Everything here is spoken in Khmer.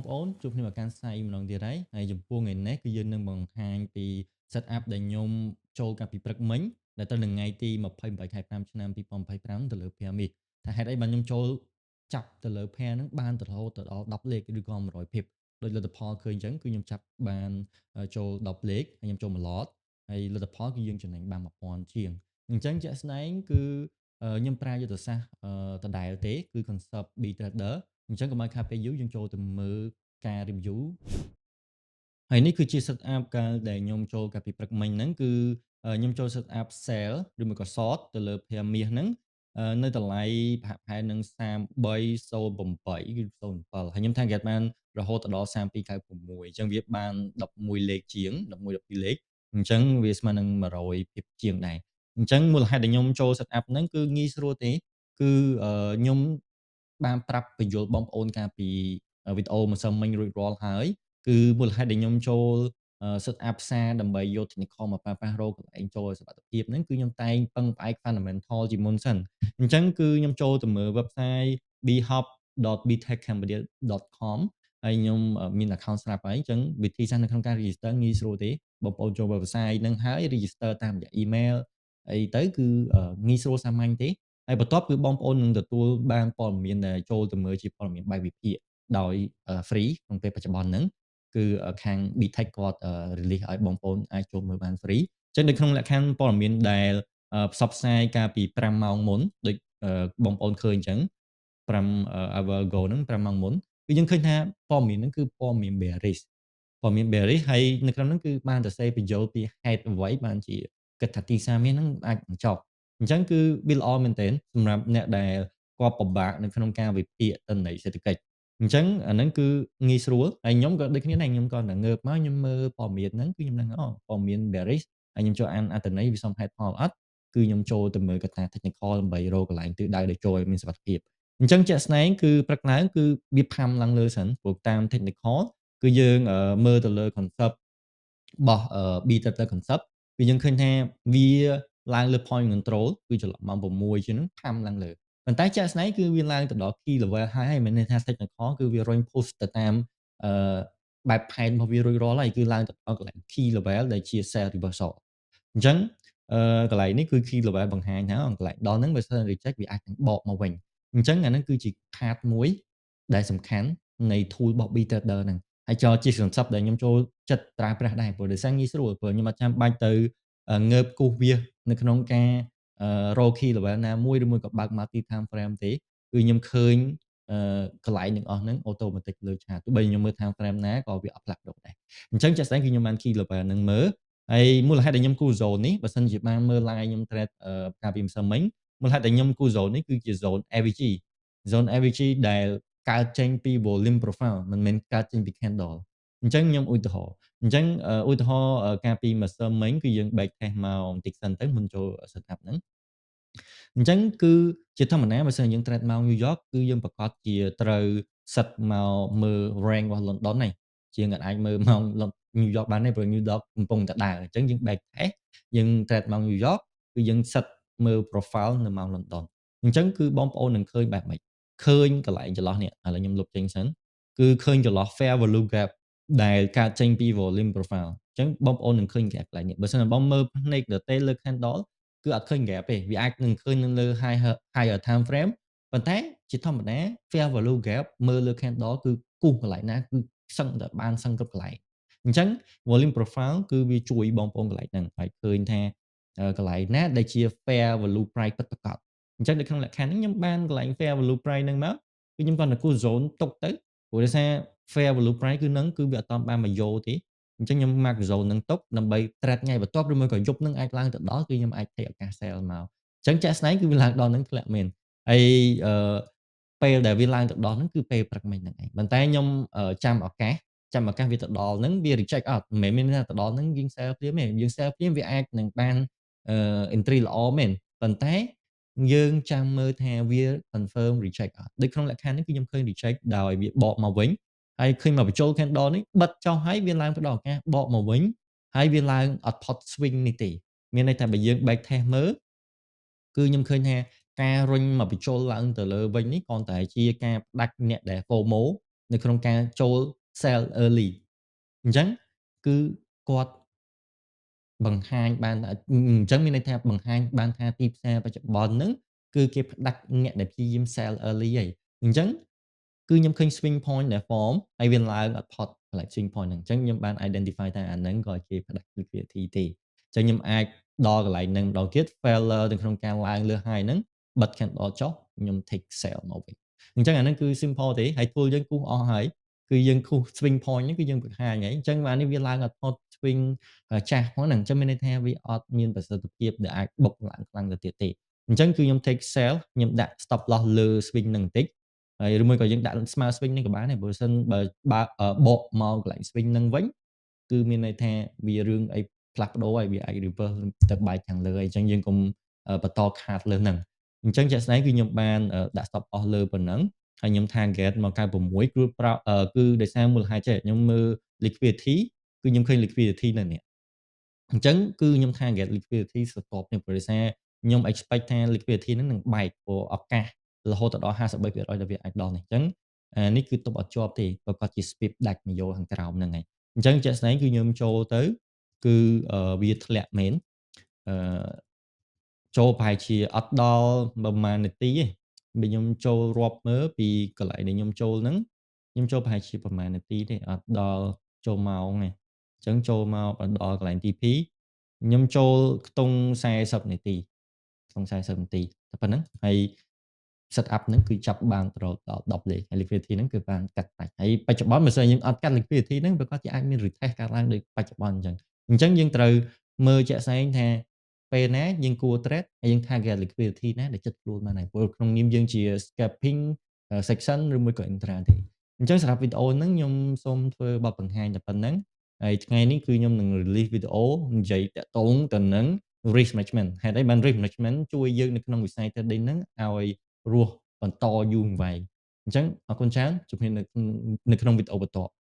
បងប្អូនជួបគ្នាមកកាន់សាយម្ដងទៀតហើយហើយចំពោះថ្ងៃនេះគឺយើងនឹងបង្ហាញពី set up ដែលខ្ញុំចូលកាលពីព្រឹកមិញដែលត្រូវនឹងថ្ងៃទី28ខែ5ឆ្នាំ2025ទៅលើ pair មាសថាហេតុអីបានខ្ញុំចូលចាប់ទៅលើ pair ហ្នឹងបានទៅរហូតទៅដល់10លេខឬក៏100 pip ដោយលទ្ធផលឃើញអញ្ចឹងគឺខ្ញុំចាប់បានចូល10លេខហើយខ្ញុំចូលមួយ lot ហើយលទ្ធផលគឺយើងចំណេញបាន1000ជាងអញ្ចឹងជាក់ស្ដែងគឺខ្ញុំប្រើយុទ្ធសាស្ត្រដដែលទេគឺ concept B trader អញ្ចឹងកុំឲ្យខាតពេលយូរយើងចូលទៅមើលការ review ហើយនេះគឺជា set up កាលដែលខ្ញុំចូលកាលពីព្រឹកមិញហ្នឹងគឺខ្ញុំចូល set up sell ឬមួយក៏ short ទៅលើ pair មាសហ្នឹងនៅតម្លៃប្រហាក់ប្រហែលនឹង3308ឬ07ហើយខ្ញុំ target បានរហូតដល់3296អញ្ចឹងវាបាន11លេខជាង11 12លេខអញ្ចឹងវាស្មើនឹង100 pip ជាងដែរអញ្ចឹងមូលហេតុដែលខ្ញុំចូល set up ហ្នឹងគឺងាយស្រួលទេគឺខ្ញុំបានប្រាប់បញ្យល់បងប្អូនកាលពីវីដេអូម្សិលមិញរួចរាល់ហើយគឺមូលហេតុដែលខ្ញុំចូល set up ផ្សារដើម្បីយក technical មកប្រើប្រាស់រកកន្លែងចូលឲ្យសុវត្ថិភាពហ្នឹងគឺខ្ញុំតែងពឹងផ្អែក fundamental ជាមុនសិនអញ្ចឹងគឺខ្ញុំចូលទៅមើល website bhop.btechcambodia.com ហើយខ្ញុំមាន account ស្រាប់ហើយអញ្ចឹងវិធីសាស្ត្រនៅក្នុងការ register ងាយស្រួលទេបងប្អូនចូល website ហ្នឹងហើយ register តាមរយៈ email អីទៅគឺងាយស្រួលសាមញ្ញទេហើយបន្ទាប់គឺបងប្អូននឹងទទួលបានព័ត៌មានដែលចូលទៅមើលជាព័ត៌មានបែបវិភាគដោយ free ក្នុងពេលបច្ចុប្បន្នហ្នឹងគឺខាង BTech គាត់ release ឲ្យបងប្អូនអាចចូលមើលបាន free អញ្ចឹងនៅក្នុងលក្ខខណ្ឌព័ត៌មានដែលផ្សព្វផ្សាយកាលពី5ម៉ោងមុនដូចបងប្អូនឃើញអញ្ចឹង5 hour ago ហ្នឹង5ម៉ោងមុនគឺយើងឃើញថាព័ត៌មានហ្នឹងគឺព័ត៌មាន bearish ព័ត៌មាន bearish ហើយនៅក្នុងហ្នឹងគឺបានសរសេរបញ្យល់ពីហេតុអ្វីបានជាគិតថាទីផ្សារមាសហ្នឹងអាចនឹងចុះអញ្ចឹងគឺវាល្អមែនទែនសម្រាប់អ្នកដែលគាត់ពិបាកនៅក្នុងការវិភាគទិន្នន័យសេដ្ឋកិច្ចអញ្ចឹងអាហ្នឹងគឺងាយស្រួលហើយខ្ញុំក៏ដូចគ្នាដែរខ្ញុំក៏តែងើបមកខ្ញុំមើលព័ត៌មានហ្នឹងគឺខ្ញុំដឹងអូព័ត៌មាន bearish ហើយខ្ញុំចូលអានអត្ថន័យវាសមហេតុផលអត់គឺខ្ញុំចូលទៅមើលកត្តា technical ដើម្បីរកកន្លែងទិសដៅដែលចូលឲ្យមានសុវត្ថិភាពអញ្ចឹងជាក់ស្ដែងគឺព្រឹកឡើងគឺវាផាំឡើងលើសិនព្រោះតាម technical គឺយើងមើលទៅលើ concept របស់ B trader concept គឺយើងឃើញថាវាឡើងលើ point control គឺចន្លោះម៉ោង6ជាងហ្នឹងផាំឡើងលើប៉ុន្តែជាក់ស្ដែងគឺវាឡើងទៅដល់ key level ហើយហើយមានន័យថា technical គឺវារុញ push ទៅតាមអឺបែបផែនរបស់វារួចរាល់ហើយគឺឡើងទៅដល់កន្លែង key level ដែលជា sell reversal អញ្ចឹងអឺកន្លែងនេះគឺ key level បង្ហាញថាកន្លែងដល់ហ្នឹងបើសិន reject វាអាចនឹងបកមកវិញអញ្ចឹងអាហ្នឹងគឺជា part មួយដែលសំខាន់នៃ tool របស់ B trader ហ្នឹងហើយចោលជា concept ដែលខ្ញុំចូលចិត្តប្រើប្រាស់ដែរព្រោះដោយសារងាយស្រួលព្រោះខ្ញុំអត់ចាំបាច់ទៅងើបគូសវាសនៅក្នុងការរក key level ណាមួយឬមួយក៏បើក multi time frame ទេគឺខ្ញុំឃើញកន្លែងទាំងអស់ហ្នឹង automatic លើ chart ទោះបីខ្ញុំមើល time frame ណាក៏វាអត់ផ្លាស់ប្ដូរដែរអញ្ចឹងជាក់ស្ដែងគឺខ្ញុំបាន key level ហ្នឹងមើលហើយមូលហេតុដែលខ្ញុំគូ zone នេះបើសិនជាបានមើល live ខ្ញុំ trade កាលពីម្សិលមិញមូលហេតុដែលខ្ញុំគូ zone នេះគឺជា zone FVG zone FVG ដែលកើតចេញពី volume profile មិនមែនកើតចេញពី candle អញ្ចឹងខ្ញុំឧទាហរណ៍អញ្ចឹងឧទាហរណ៍កាលពីម្សិលមិញគឺយើង back test មកបន្តិចសិនទៅមុនចូល set up ហ្នឹងអញ្ចឹងគឺជាធម្មតាបើសិនយើង trade មក New York គឺយើងប្រកាសជាត្រូវ set មកមើល range របស់ London ហើយជាងអាចមើលម៉ោង New York បានទេព្រោះ New York កំពុងតែដើរអញ្ចឹងយើង back test យើង trade ម៉ោង New York គឺយើង set មើល profile នៅម៉ោង London អញ្ចឹងគឺបងប្អូននឹងឃើញបែបម៉េចឃើញកន្លែងចន្លោះនេះឥឡូវខ្ញុំលុបចេញសិនគឺឃើញចន្លោះ fair value gap ដែលកើតចេញពី volume profile អញ្ចឹងបងប្អូននឹងឃើញ gap កន្លែងនេះបើសិនជាបងមើលភ្នែកទទេលើ candle គឺអត់ឃើញ gap ទេវាអាចនឹងឃើញនៅលើ higher time frame ប៉ុន្តែជាធម្មតា fair value gap មើលលើ candle គឺគូសកន្លែងណាគឺសឹងតែបានសឹងគ្រប់កន្លែងអញ្ចឹង volume profile គឺវាជួយបងប្អូនកន្លែងហ្នឹងហើយឃើញថាកន្លែងណាដែលជា fair value price ពិតប្រាកដអញ្ចឹងនៅក្នុងលក្ខខណ្ឌហ្នឹងខ្ញុំបានកន្លែង fair value price ហ្នឹងមកគឺខ្ញុំគ្រាន់តែគូស zone ទុកទៅព្រោះដោយសារ fair value price គឺនឹងគឺវាអត់បានមកយោទេអញ្ចឹងខ្ញុំ mark zone ហ្នឹងទុកដើម្បី trade ថ្ងៃបន្ទាប់ឬមួយក៏យប់ហ្នឹងអាចឡើងទៅដល់គឺខ្ញុំអាច take ឱកាស sell មកអញ្ចឹងជាក់ស្ដែងគឺវាឡើងដល់ហ្នឹងធ្លាក់មែនហើយអឺពេលដែលវាឡើងទៅដល់ហ្នឹងគឺពេលព្រឹកមិញហ្នឹងឯងប៉ុន្តែខ្ញុំចាំឱកាសចាំឱកាសវាទៅដល់ហ្នឹងវា reject អត់មិនមែនមានថាទៅដល់ហ្នឹងយើង sell ភ្លាមទេយើង sell ភ្លាមវាអាចនឹងបាន entry ល្អមែនប៉ុន្តែយើងចាំមើលថាវា confirm reject អត់ដូចក្នុងលក្ខខណ្ឌនេះគឺខ្ញុំឃើញ reject ដោយវាបកមកវិញហើយឃើញមកបញ្ចូល candle នេះបិទចុះហើយវាឡើងផ្ដល់ឱកាសបកមកវិញហើយវាឡើងអត់ផុត swing នេះទេមានន័យថាបើយើង back test មើលគឺខ្ញុំឃើញថាការរុញមកបញ្ចូលឡើងទៅលើវិញនេះគ្រាន់តែជាការផ្ដាច់អ្នកដែល FOMO នៅក្នុងការចូល sell early អញ្ចឹងគឺគាត់បង្ហាញបានអញ្ចឹងមានន័យថាបង្ហាញបានថាទីផ្សារបច្ចុប្បន្នហ្នឹងគឺគេផ្ដាច់អ្នកដែលព្យាយាម sell early ហើយអញ្ចឹងគឺខ្ញុំឃើញ swing point ដែល form ហើយវាឡើងអត់ផុតកន្លែង swing point ហ្នឹងអញ្ចឹងខ្ញុំបាន identify ថាអាហ្នឹងក៏គេផ្ដាច់ liquidity ទេ។អញ្ចឹងខ្ញុំអាចដល់កន្លែងហ្នឹងម្ដងទៀត failure នៅក្នុងការឡើងលើ high ហ្នឹងបិទ candle ចុះខ្ញុំ take sell មកវិញអញ្ចឹងអាហ្នឹងគឺ simple ទេហើយ tool យើងគូសអស់ហើយគឺយើងគូស swing point ហ្នឹងគឺយើងបង្ហាញហើយអញ្ចឹងអានេះវាឡើងអត់ផុត swing ចាស់ផងហ្នឹងអញ្ចឹងមានន័យថាវាអត់មានប្រសិទ្ធភាពដែលអាចបុកឡើងខ្លាំងទៅទៀតទេ។អញ្ចឹងគឺខ្ញុំ take sell ខ្ញុំដាក់ stop loss លើ swing ហ្នឹងបន្តិចហើយឬមួយក៏យើងដាក់ស្មើ swing ហ្នឹងក៏បានដែរបើសិនបើបើបកមកកន្លែង swing ហ្នឹងវិញគឺមានន័យថាវារឿងអីផ្លាស់ប្ដូរហើយវាអាច reverse ទៅបែកខាងលើហើយអញ្ចឹងយើងកុំបន្តខាតលើហ្នឹងអញ្ចឹងជាក់ស្ដែងគឺខ្ញុំបានដាក់ stop loss លើប៉ុណ្ណឹងហើយខ្ញុំ target មក96គឺប្រគឺដោយសារមូលហេតុចេះខ្ញុំមើល liquidity គឺខ្ញុំឃើញ liquidity នៅនេះ។អញ្ចឹងគឺខ្ញុំ target liquidity ស្រទាប់នេះព្រោះដោយសារខ្ញុំ expect ថា liquidity ហ្នឹងនឹងបែកព្រោះឱកាសរហូតដល់53%ដែលវាអាចដល់នេះអញ្ចឹងអានេះគឺទប់អត់ជាប់ទេប្រកាសជា sweep ដាច់មកយកខាងក្រោមហ្នឹងហើយអញ្ចឹងជាក់ស្ដែងគឺខ្ញុំចូលទៅគឺវាធ្លាក់មែនអឺចូលប្រហែលជាអត់ដល់ប្រហែលនាទីទេបើខ្ញុំចូលរាប់មើលពីកន្លែងដែលខ្ញុំចូលហ្នឹងខ្ញុំចូលប្រហែលជាប្រហែលនាទីទេអត់ដល់ចូលម៉ោងទេអញ្ចឹងចូលមកដល់កន្លែង TP ខ្ញុំចូលខ្ទង់40នាទីក្នុង40នាទីតែប៉ុណ្ណឹងហើយ set up ហ្នឹងគឺចាប់បានទៅដល់10លេខហើយ liquidity ហ្នឹងគឺបានកាត់ដាច់ហើយបច្ចុប្បន្នបើសិនយើងអត់កាត់ liquidity ហ្នឹងប្រកាសជាអាចមាន retest កើតឡើងដូចបច្ចុប្បន្នអញ្ចឹងអញ្ចឹងយើងត្រូវមើលជាក់ស្ដែងថាពេលណាយើងគួរ trade ហើយយើង target liquidity ណាដែលចិត្តខ្លួនបានហើយព្រោះក្នុងនាមយើងជា scalping session ឬមួយក៏ intraday។ អញ្ចឹងសម្រាប់វីដេអូហ្នឹងខ្ញុំសូមធ្វើបទបង្ហាញតែប៉ុណ្ណឹងហើយថ្ងៃនេះគឺខ្ញុំនឹង release វីដេអូនិយាយតាក់ទងទៅនឹង risk management ហេតុអីបាន risk management ជួយយើងនៅក្នុងវិស័យ trading ហ្នឹងឲ្យរស់បន្តយូរអង្វែងអញ្ចឹងអរគុណច្រើនជួបគ្នានៅក្នុងវីដេអូបន្ទាប់។